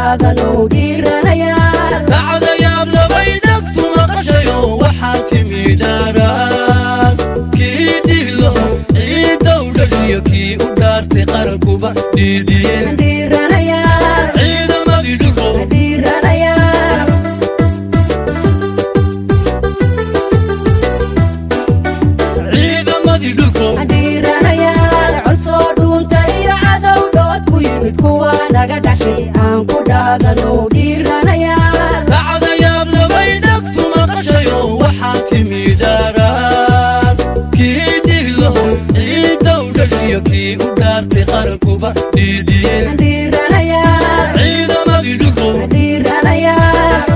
dhaadano dhiiranayaal. Dhacdayaab labay dhagtu maqashayo, waxaa timi dhaaraan kii dhiglaho ciiddow dhashiyo kii u dhaartay qarankuba dhiidhiyeen. Dhiiranayaal. Ciidamadii dhulko. Dhiiranayaal. Ciidamadii dhulko. Dhiiranayaal, col soo dhuunta iyo cadow dhood ku yimid, kuwa naga dhashay aan ku dhaadano dhiiranayaal. Dhacdayaab labay dhagtu maqashayo, waxaa timi dhaaraan kii dhiglaho ciiddow dhashiyo kii u dhaartay qarankuba dhiidhiyeen. Dhiiranayaal. Ciidamadii dhulko. Dhiiranayaal.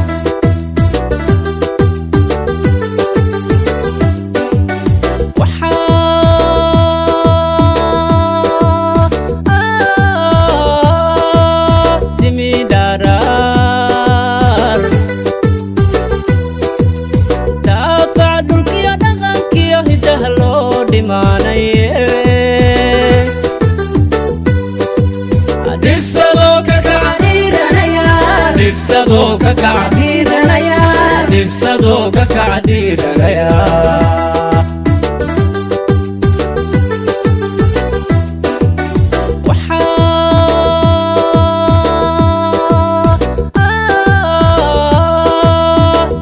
Waxaa timi dharaar daafac dhulkiyo dhaqankiyo hidaha loo dhimaanaye. Dhibsadoo ka kaca. Dhiiranayaal. Dhibsadoo ka kaca. Dhiiranayaal. Dhibsadoo ka kaca dhiiranaya. Waxaa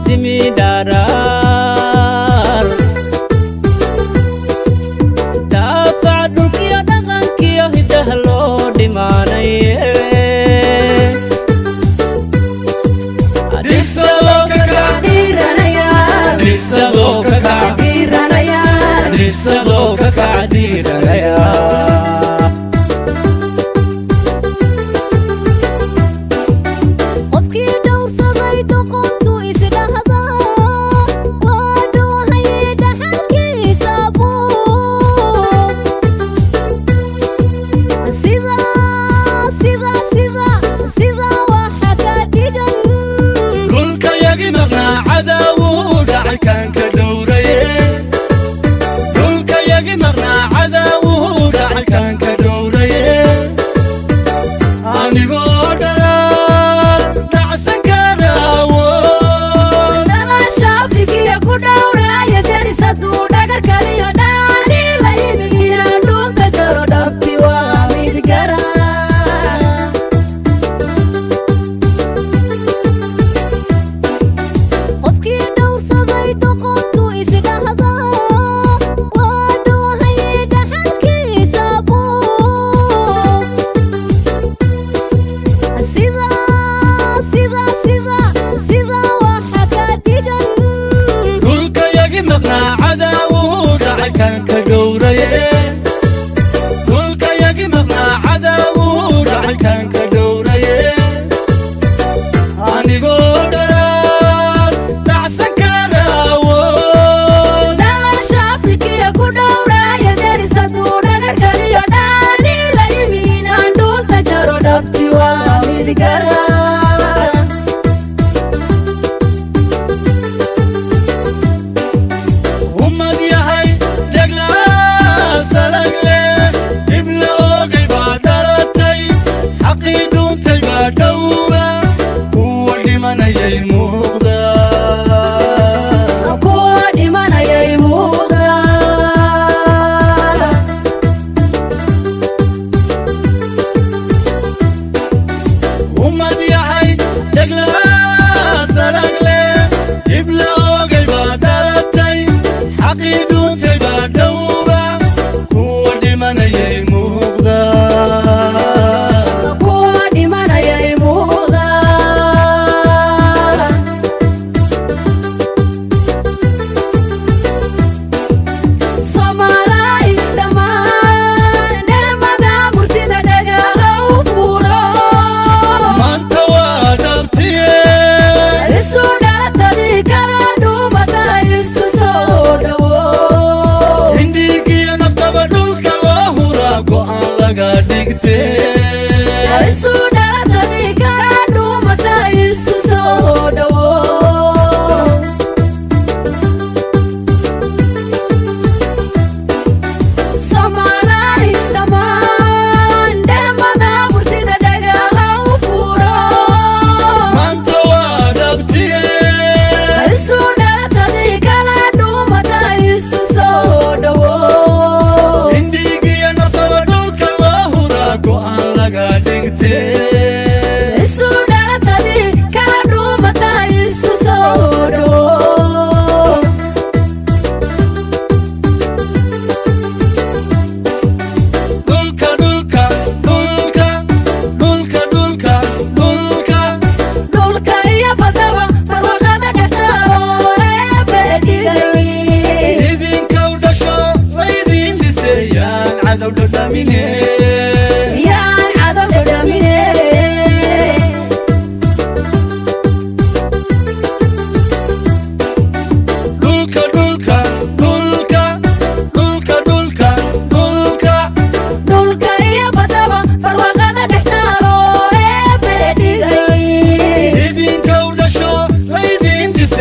timi dharaar daafac dhulkiyo dhaqankiyo hidaha loo dhimaanaye. Dhibsadoo ka kaca. Dhiiranayaal. Dhibsadoo ka kaca. Dhiiranayaal. Dhibsadoo ka kaca dhiiranaya. Qofkii dhowrsaday doqontu isdhahda waa dhoohaye dhaxalkiisa buug sida sida sida sida waxa ka dhigan. Dhulka yagi maqnaa cadaawuu dhacay kaan ka dhowraye. Dhulka yagi maqnaa cadaawuu dhacay kaan ka dhowraye. Anigoo dharaan dhacsan karaawood. Dhalasha Afrikiya ku dhowraaya deris hadduu dhagar kaliyo dhaani la yimi inaan dhuunta jaro dhabti waa mid gara. Qofkii dhowrsaday doqontu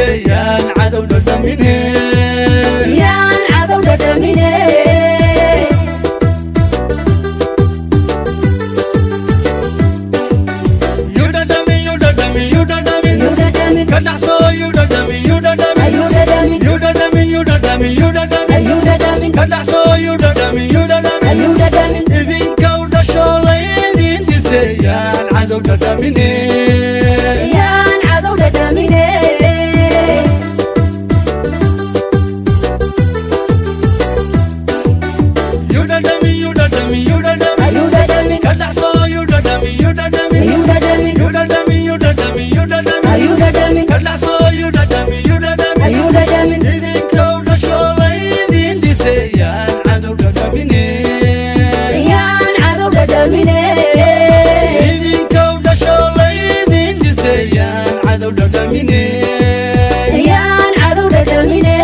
dhisayaan cadow dhadhamine. Yaan cadow dhadhamine. Yudhadhami, yudhadhami, yudhadhami. Yudhadhamin. Ka dhacso yudhadhami, yudhadhami. Ayudhadhamin. Yudhadhami, yudhadhami, yudhadhami. Ayudhadhamin. Ka dhacso yudhadhami, yudhadhami. Ayudhadhamin. Idinka u dhasho laydin dhisayaan cadow dhadhamine. Yaan cadow dhadhamine. Yudhadhami, yudhadhami, yudhadhami. Ayudhadhamin. Ka dhacso yudhadhami, yudhadhami. Ayudhadhamin. Yudhadhami, yudhadhami, yudhadhami. Ayudhadhamin. Ka dhacso yudhadhami, yudhadhami. Ayudhadhamin. Idinka u dhasho laydin dhisayaan cadow dhadhamine. Yaan cadow dhadhamine. Idinka u dhasho laydin dhisayaan cadow dhadhamine. Yaan cadow dhadhamine.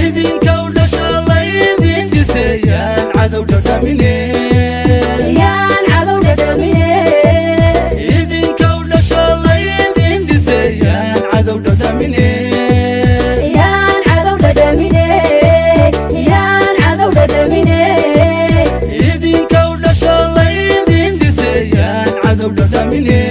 Idinka u dhasho laydin dhisayaan cadow dhadhamine. Yaan cadow dhadhamine. Idinka u dhasho laydin dhisayaan cadow dhadhamine. Yaan cadow dhadhamine. Yaan cadow dhadhamine. Idinka u dhasho laydin dhisayaan cadow dhadhamine.